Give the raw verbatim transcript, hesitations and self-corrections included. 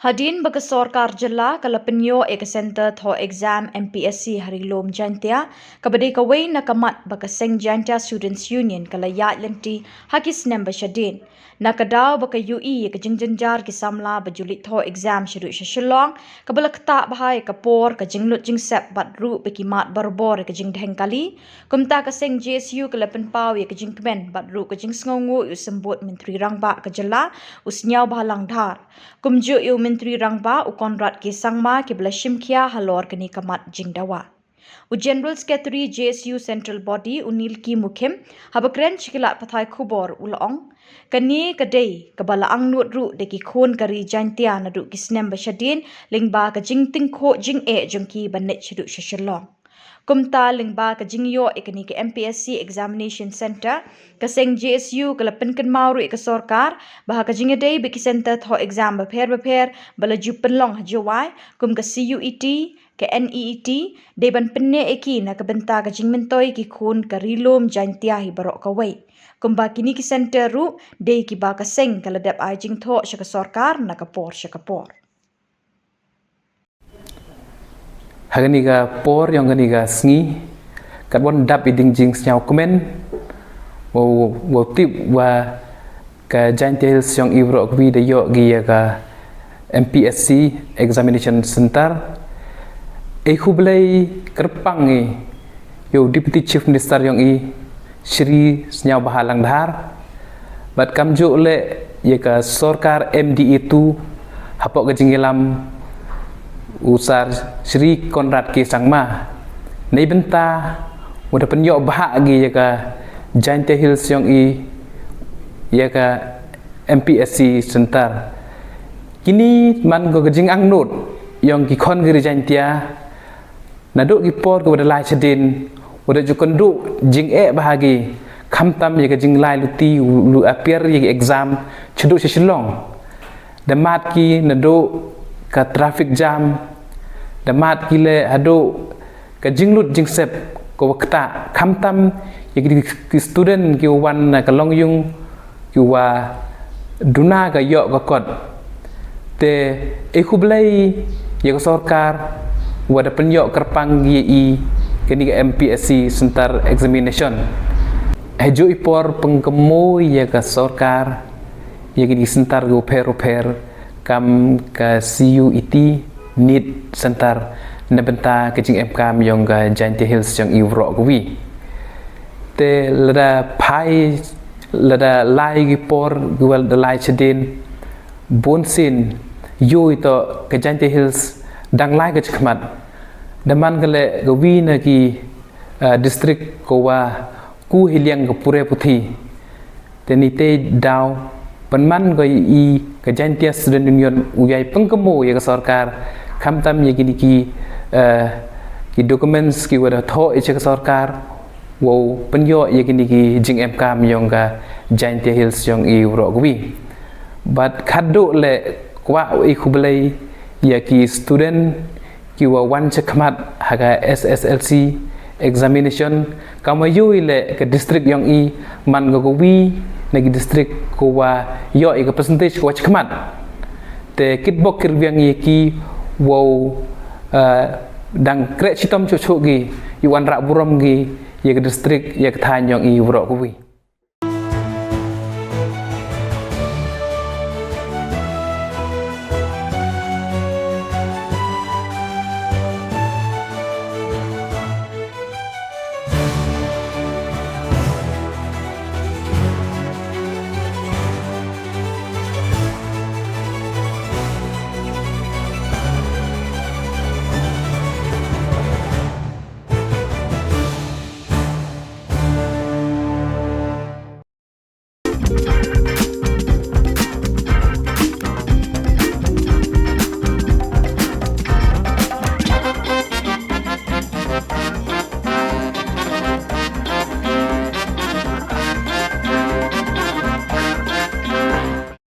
Hadien ba ka sorkar jylla ka la pynïoh ïa ka Centre thoh exam M P S C ha Ri Lum Jaintia, kaba dei kawei na ka mat ba ka seng Jaintia Students Union ka la ïaid lynti ha ki snem ba shadien. Na ka daw ba ka ïohi ïa ka jingjynjar ki samla ba ju leit thoh exam shaduh sha Shillong, kaba la ktah bha ïa ka por, ka jinglut jingsep bad ruh ba ki mad barabor ïa ka jingdheng kali, kumta ka seng J S U ka la pynpaw ïa ka jingkmen bad ruh ka jingsngewnguh ïa u Symbud Myntri Rangbah ka jylla, u Sniawbhalang Dhar, kumjuh ïa u Myntri Rangbah u Conrad K Sangma, kiba la shim khia halor kane ka mat jingdawa. U General Secretary J S U Central Body, u Nilki Mukhim, haba kren sha ki lad pathai khubor, u la ong, kane ka dei kaba la angnud ruh da ki khun ka ri Jaintia naduh ki snem ba shadien, lyngba ka jingtyngkhuh jingeh jong ki ban leit shaduh sha Shillong. Kumta, lyngba ka jingïoh ïa kane ka M P S C Examination Centre, ka seng J S U ka la pynkynmaw ruh ïa ka sorkar ba ha ka jingïadei bad ki centre thoh exam bapher bapher ba la ju pynlong ha Jowai, kum ka C U E T, ka N E E T, dei ban pynneh ïa ki na ka bynta ka jingmyntoi ki khun ka Ri Lum Jaintia hi baroh kawei. Kumba kine ki centre ruh dei kiba ka seng ka la dep ai jingthoh sha ka sorkar na ka por sha ka por. Ha kane ka por jong kane ka sngi, katba wan dap ïa ka jingsngew kmen, wow, wow tip ba ka Jaintia Hills jong i baroh kawi da ïoh ki ïa ka M P S C Examination Centre. Ei khublei kyrpang ïa u Deputy Chief Minister jong i, Shri Sniawbhalang Dhar, bad kumjuh leh ïa ka sorkar M D A two hapoh ka jingïalam u Sir Shri Conrad K Sangma, na ka bynta ba da pynïoh bha ki ïa ka Jaintia Hills jong i ïa ka M P S C Centre. Kine man ko ka jingangnud jong ki khun ka ri Jaintia, naduh ki por kiwa da lai shadien, wa da ju kynduh jingeh bha ha ki, khamtam ïa ka jinglai luti, luti appear ïa ki exam shaduh sha Shillong. Da mad ki naduh ka traffic jam, da mad ki leh haduh ka jinglut jingsep kawa ktah, khamtam ïa ki, ki student kiwa wan na ka longïing, kiwa duna ka ïoh ka kot. Te ei khublei ïa ka sorkar wa da pynïoh kyrpang ïa i kane ka M P S C Centre Examination. Hajuh i por pynkynmaw ïa ka sorkar ïa kine ki centre kiwa pher wa pher, kam ka C U E T, NEET Centre, na bynta ka jingemkam jong ka Jaintia Hills jong i baroh kawi. Te lada phai, lada lai ki por kiwa da lai shadien, bunsien ïohi toh ka Jaintia Hills dang lai ka chakhmat. Da man ka leh kawi na ki, ah, district kawa ku hi liang ka pure puthi. Te nitei daw pynman ko i ka Jaintia Student Union u ïai pynkynmaw ïa ka sorkar, khamtam ïa kine ki, eh, ki documents kiwa da thoh i cha ka sorkar, wow pynïoh ïa kine ki jingemkam jong ka Jaintia Hills jong i baroh kawi. Bad khadduh leh kwah i khublei ïa ki student kiwa wan chakhmat ha ka S S L C examination, kam wa ïohi leh ka district jong i man ko kawi na ki district kawa ïoh ïa ka percentage kawa chakhmat. Te kitbok kitrwiang ïa ki wow, eh, dang kreh chitom chuh chuh ki, ïa u wanrah burom ki ïa ka district, ïa ka thaiñ jong i baroh kawi.